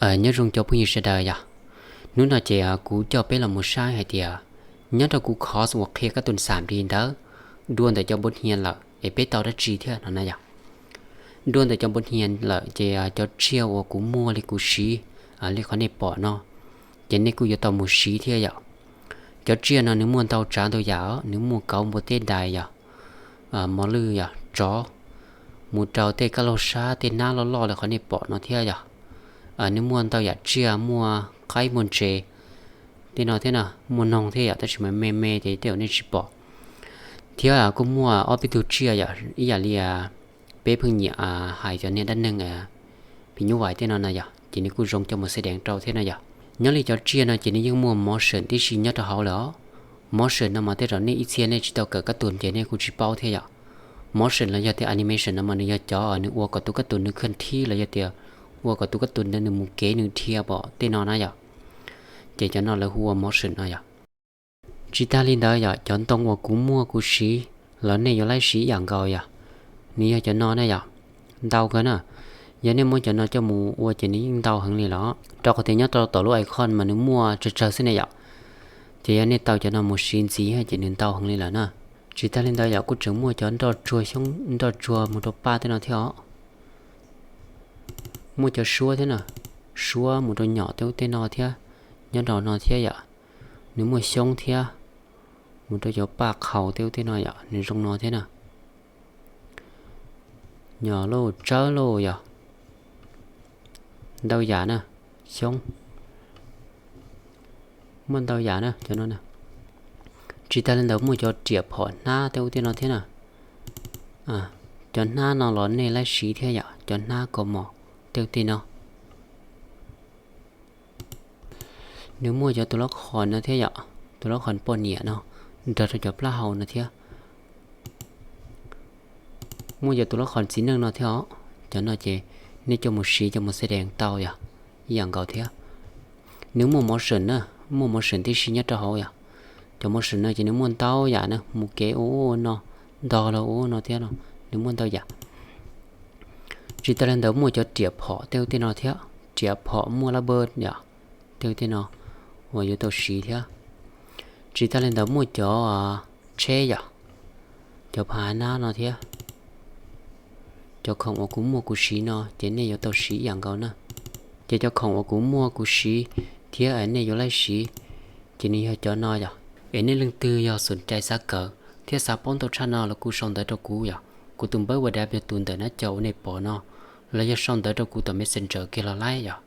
Nyob zoo cov phooj ywg sawv daws yom. Hnub no ces kuv coj peb los mus saib hais tias nyob rau kuv course uas qhia kab tus xam li ntawd, dua ntawm cov npua hnia lawm es peb tau dab tsi thiab no na yom. Dua ntawm cov npua hnia lawm ces cov tsiaj uas kuv muaj li kuv siv li qhov nej pom no, ces nej kuj yuav tau mus siv thiab yom. Cov tsiaj no nws muaj ntau tsav ntau yam os, nws muaj kauv, npua, teb, dais yom, mos lwj yom, tsov, mus rau tej kab laug sab, tej hnab loj loj li qhov nej pom no thiab yom. Nws muaj ntau yam tsiaj, muaj qaib, muaj ntses, tej no thiab no, muaj noog thiab yom, tab sis mas me me ces tej zaum nej tsis pom. Thiab kuj muaj ob peb tug tsiaj yom, ib yam li peb pheej nyiam hais cov niag dab neeg phim nyuj vais tej no na yom, ces nws kuj zoo coj mus xeb deev rau thiab no yom. Nyob li cov tsiaj no ces nws yeej muaj motion tib si nyob rau hauv lawm os. Motion no mas tej zaum nej ib txhia nej tsis tau kawm kab tus ces nej kuj tsis paub thiab yom. Motion los yog tias animation no mas nws yog cov nws ua kom tus kab tus nws khwj thib los yog tias ua kom tus kab tus ntawd nws mus kev nws dhia pom tej no na yom. Ces cov no lawv hu ua motion no yom. Tsis tag li ntawd yom, cov ntoo uas kuv muaj kuv siv los nej yuav laib siv ib yam nkaus yom. Nws yog cov no na yom, ntau kawg na. Yog nej muab cov no coj mus ua ces nws yeej ntau heev li los, rau qhov tias nyob rau tom lub icon mas nws muaj tsawg tsawg xwb ne yom. Ces yog nej tau cov no mus siv ntxiv ces nws ntau heev li lawm na. Tsis tag li ntawd yom, kuj tseem muaj cov nroj tsuag xyoob, nroj tsuag mus rau paj tej no thiab os. Muaj cov suab thiab na, suab mus rau nyom tej ub tej no thiab, nyob rau no thiab yom. Nws muaj xyoob thiab, mus rau cov paj qhaus tej ub tej no yom, nws zoo no thiab na. Nyom lauj, tsawb lauj yom, ntau yam na, xyoob, muaj ntau yam na cov no na. Tsis tag li ntawd muaj cov riam phom hnab tej ub tej no thiab na. Cov hnab no los nej laib siv thiab yom, cov hnab kaus mom tej ub tej no. Nws muaj cov tus lab qhos no thiab yom, tus lab qhos poj niam no, nrog rau cov plaub hau no thiab. Muaj cov tus lab qhos txiv neej no thiab os. Cov no ces nej coj mus siv coj mus xeb deev tau yom, ib yam nkaus thiab. Nws muaj motion na, muaj motion tib si nyob rau hauv yom. Cov motion no ces nws muaj ntau yam na, mus kev ua ub ua no, ntog los ua ub no thiab no, nws muaj ntau yam. Tsis tas li ntawd muaj cov riam phom tej ub tej no thiab, riam phom muaj lab npawj yom, tej ub tej no uas yuav tau siv thiab. Tsis tas li ntawd muaj cov tsheb yom, cov phav nab no thiab. Cov khoom uas kuv muaj kuv siv no ces nej yuav tau siv ib yam nkaus na. Ces cov khoom uas kuv muaj kuv siv thiab nej yuav laib siv, ces nws yog cov no yom. Es nej leej twg yog xom cai xav kawm thiab xav paub ntau tshaj no los kuj sau ntawv rau kuv yom. Kuv tus npawb WhatsApp yog tus ntawm nab co uas nej pom no, los yog sau ntawv rau kuv tom Messenger kiag los laib yom.